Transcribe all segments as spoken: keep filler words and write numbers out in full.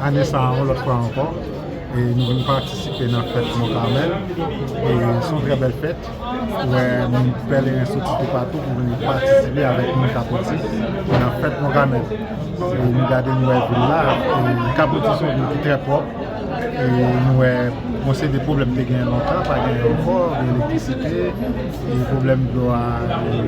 Ane sa a, yon lòt fwa ankò, e nou vin patisipe nan fèt Mont Carmel. E se yon trè bèl fèt. Ou wè, moun pèleren soti toupatou pou vin patisipe avèk moun Kapoti nan fèt Mont Carmel. E nou gade, nou wè vil la, e Kapoti se yon vil ki trè pwòp. E nou wè, yon seri de pwoblèm te genyen lontan, pa genyen ankò, gen elektrisite, e pwoblèm dlo a, e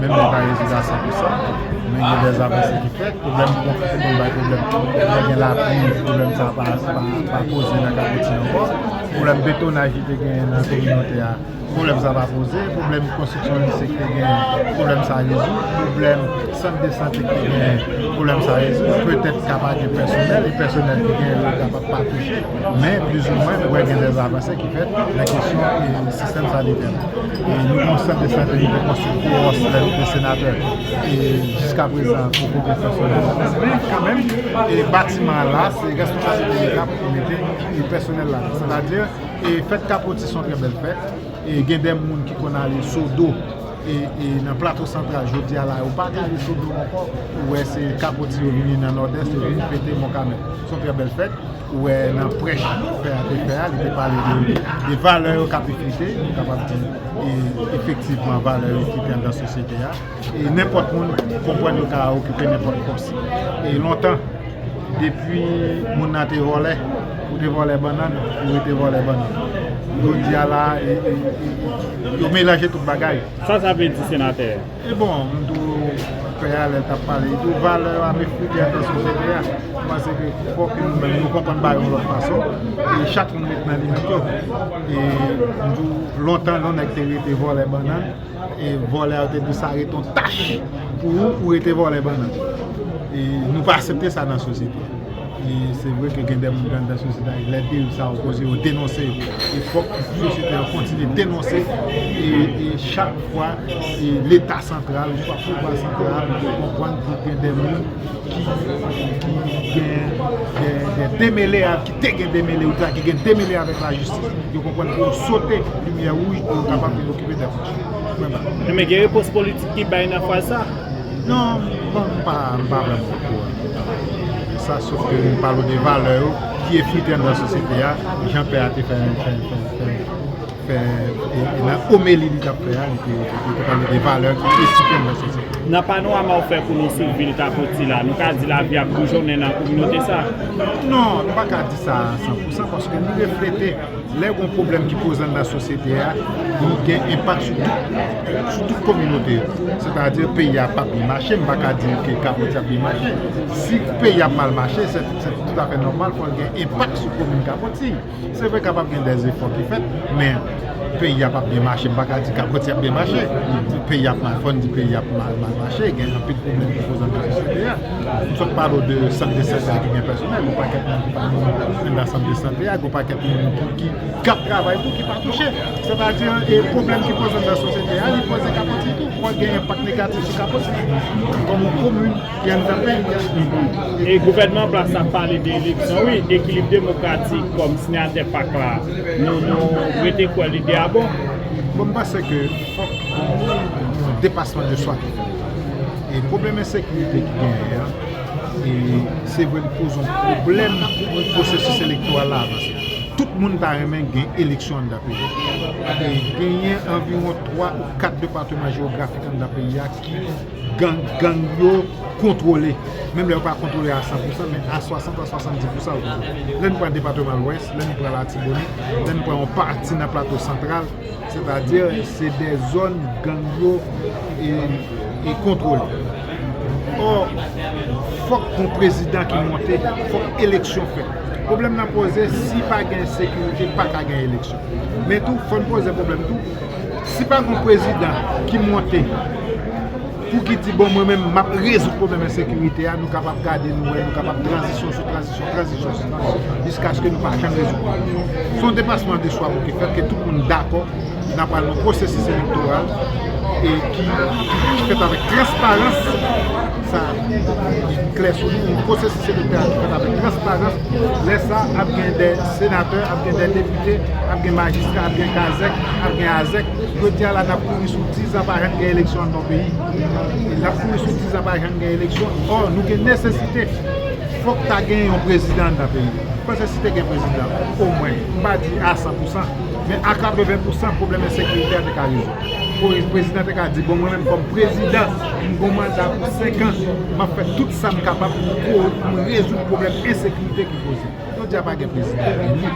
menm lè pa rezoud a san pou san, men gen dè avanse ki fèt, pwoblèm konfli, pwoblèm bay pwoblèm, lè gen lapli, pwoblèm sa pa, pa, pa poze nan Kapoti ankò, pwoblèm betonaj ki te genyen nan kominote a, pwoblèm sa pa poze, pwoblèm konstriksyon lise ki te genyen, pwoblèm sa rezoud, pwoblèm sant de sante ki te genyen, pwoblèm sa rezoud, petèt ka pa gen pèsonèl, e pèsonèl ki genyen yo kapab pa touche, men plizoumwen nou wè gen dè avanse ki fèt nan kesyon, e, sistèm sanitè. E nou gen yon sant de sante nou te konstwi pou Ross lè li te senatè. E jiska prezan poko gen pèsonèl la. Men kanmenm, e batiman an la, se responsablite Leta pou mete, e, pèsonèl la. Sètadi, e fèt Kapoti se yon trè bèl fèt. E gen de moun ki konn ale Sodo, e, e nan Plato Santral, jodi a la, yo pa ka ale Sodo ankò. Ou wè, se Kapoti yo vini nan Nòdès, yo vin fete Mont Carmel. Se yon trè bèl fèt. Ou wè, nan prèch pè a te fè a, li te pale de, de valè yo k ap eflite, nou kapab di, e efektivman, valè yo eflite anndan sosyete a. E nenpòt moun konprann yo ka okipe nenpòt pòs. E lontan, depi moun nan te vòlè, ou te vòlè bannann, ou rete vòlè bannann. Jodi a la, e, e, e, yo melanje tout bagay. Sa sa vle di, senatè? E bon, m di w, pè a lè l t ap pale, li di w valè yo ap eflite anndan sosyete a. M panse ke fòk nou menm nou konprann bagay yon lòt fason. E chak moun ret nan limit yo. E m di w, lontan, lè yon nèg te rete vòlè bannann, e vòlè a yo te di sa ret yon tach pou ou, ou rete vòlè bannann. E nou pa aksepte sa nan sosyete. E se vre ke gen de moun anndan sosyete a, lè deriv sa yo poze, yo denonse yo. E fòk sosyete a kontinye denonse, e, e chak fwa, e Leta santral, oswa pouvwa santral, konprann ke gen de moun ki, ki gen de, de demele, a, ki te gen demele, oswa ki gen demele avèk lajistis, yo konprann pou yo sote limyè wouj pou yo kapab vin okipe de fonksyon. Mwen pa. Men gen repons politik ki bay nan fraz sa? Non, bon, m pa, m pa vrèman okouran. Sa, sof ke m pale w de valè yo ki eflite anndan sosyete a, jan pè a te fè, fè, fè, fè, fè, e, e nan omeli li t ap fè a, li te, li te pale de valè ki eflite anndan sosyete a. Nan panorama w fè pou nou sou vil Kapoti la, nou ka di lavi ap boujonnen nan kominote sa? Non, nou pa ka di sa san pou san, paske li reflete lè gen yon pwoblèm ki poze anndan sosyete a, li gen enpak sou tout, sou tout kominote yo. Sètadi, peyi a p ap byen mache, m pa ka di ke Kapoti ap byen mache. Si peyi a ap mal mache, se, se toutafè nòmal, fò l gen enpak sou komin Kapoti. Se vre, kapab gen dè efò ki fèt, men peyi a p ap byen mache, m pa ka di Kapoti ap byen mache. Peyi a ap mal, fò n di peyi a ap mal, mal mache, gen anpil pwoblèm ki poze anndan sosyete a. M sot pale w de sant de sante a ki gen pèsonèl, yon pakèt moun ki pa mouri anndan sant de sante a, gen yon pakèt moun ki, ki, k ap travay tou ki pa touche. Sètadi, e pwoblèm ki poze anndan sosyete a, li poze Kapoti tou. Fò gen enpak negatif sou Kapoti kòm yon komin ki anndan peyi a. E gouvènman an plas la pale de eleksyon, wi, ekilib demokratik kòm siyatè pak la. Nou, nou rete kwè lide a bon? Bon, m panse ke fòk yon depasman de swa ki fèt. E pwoblèm ensekirite ki genyen an, e se vre li poze yon pwoblèm pou pwosesis elektoral la avanse. Tout moun ta renmen gen eleksyon anndan peyi a. E genyen anviwon twa ou kat depatman jewografik anndan peyi a ki gang, gang yo kontwole. Menm lè yo pa kontwole a san pou san, men a swasant a swasanndis pou san yo kontwole. Lè n pran depatman Lwès, lè n pran Latibonit, lè n pran yon pati nan Plato Santral, sètadi, se de zòn gang yo, e, e kontwole. Ò, fòk yon prezidan ki monte, fòk eleksyon fèt. Pwoblèm nan poze, si pa gen sekirite, pa ka gen eleksyon. Men tou, fò n poze pwoblèm tou, si pa gen yon prezidan ki monte, pou ki di, bon, mwen menm, m ap rezoud pwoblèm ensekirite a, nou kapab gade, nou wè, nou kapab tranzisyon sou tranzisyon, tranzisyon sou tranzisyon, jiskaske nou pa janm rezoud pwoblèm. Se yon depasman de swa pou ki fèt, ke tout moun dakò, n ap pral nan pwosesis elektoral, e ki, ki, ki fèt avèk transparans, sa klè sou li, yon pwosesis elektoral ki fèt avèk transparans, lè sa, ap gen de senatè, ap gen de depite, ap gen majistra, ap gen kazèk, ap gen azèk. Jodi a la, n ap kouri sou dizan pa janm gen eleksyon anndan yon peyi. N ap kouri sou dizan pa janm gen eleksyon. Ò, nou gen nesesite Fòk ta gen yon prezidan anndan peyi a. Paske si te gen prezidan, omwen, m pa di a san pou san, men a katreven pou san pwoblèm ensekirite a te ka rezoud. Pou prezidan te ka di, bon, mwen menm kòm prezidan, m gon manda pou senk an, m ap fè tout sa m kapab pou m rezoud pwoblèm ensekirite ki poze. Jodi a pa gen prezidan eli.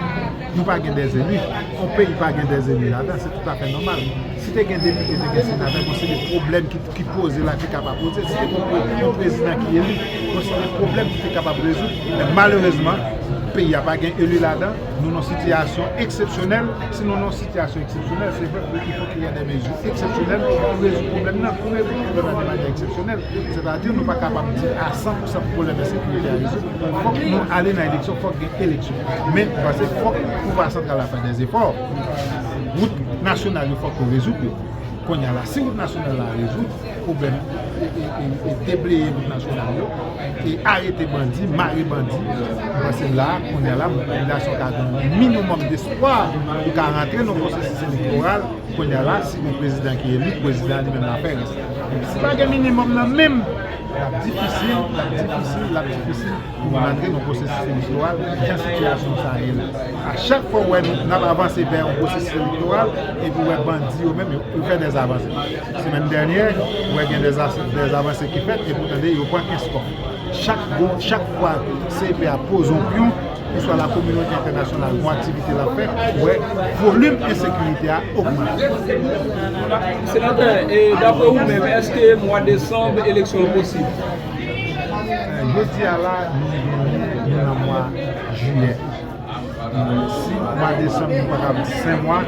Nou pa gen dèzeli. Yon peyi pa gen dèzeli ladan, se toutafè nòmal. Si te gen depite, te gen senatè, bon, se de pwoblèm ki, ki poze la ki kapab poze. Si te gen yon prezidan ki eli, bon, se de pwoblèm ki te kapab rezoud. Men malerezman, peyi a pa gen eli ladan. Nou nan sitiyasyon eksepsyonèl. Si nou nan sitiyasyon eksepsyonèl, se vre ke il faut qu'il y ait des mesures exceptionnelles pou rezoud pwoblèm nan. Pou rezoud pwoblèm nan de manyè eksepsyonèl, sètadi nou pa kapab di a san pou san pwoblèm ensekirite a rezoud. Fòk nou ale nan eleksyon, fòk gen eleksyon. Men, m panse fòk pouvwa santral la fè dèzefò. Wout nasyonal yo fòk yo rezoud yo. Kounye a la, si wout nasyonal la rezoud, pwoblèm e, e, e, e debleye wout nasyonal yo, e arete bandi, mare bandi, m panse la, kounye a la, popilasyon ka gen yon minimòm despwa pou ka rantre nan pwosesis elektoral. Kounye a la, si gen prezidan ki eli, prezidan li menm l ap fè rès. Si pa gen minimòm nan menm, l ap difisil, l ap difisil, l ap difisil pou nou rantre nan pwosesis elektoral, jan sitiyasyon sa a ye la. A chak fwa w wè nou, n ap avanse vè yon pwosesis elektoral, epi w wè bandi yo menm, yo, yo fè dèzavanse. Semèn dènyè, w wè gen dèza-, dèzavanse ki fèt, epi w tande yo pran kenz kòb. Chak gwo, chak fwa C E P a poze yon pyon, oswa la kominote entènasyonal gon aktivite l ap fè, ou wè volim ensekirite a ogmante. Senatè, e dapre ou menm, èske mwa desanm eleksyon an posib? Jodi a la, nou, nou, nou nan mwa jiyè. Si mwa desanm, nou pa ka di senk mwa.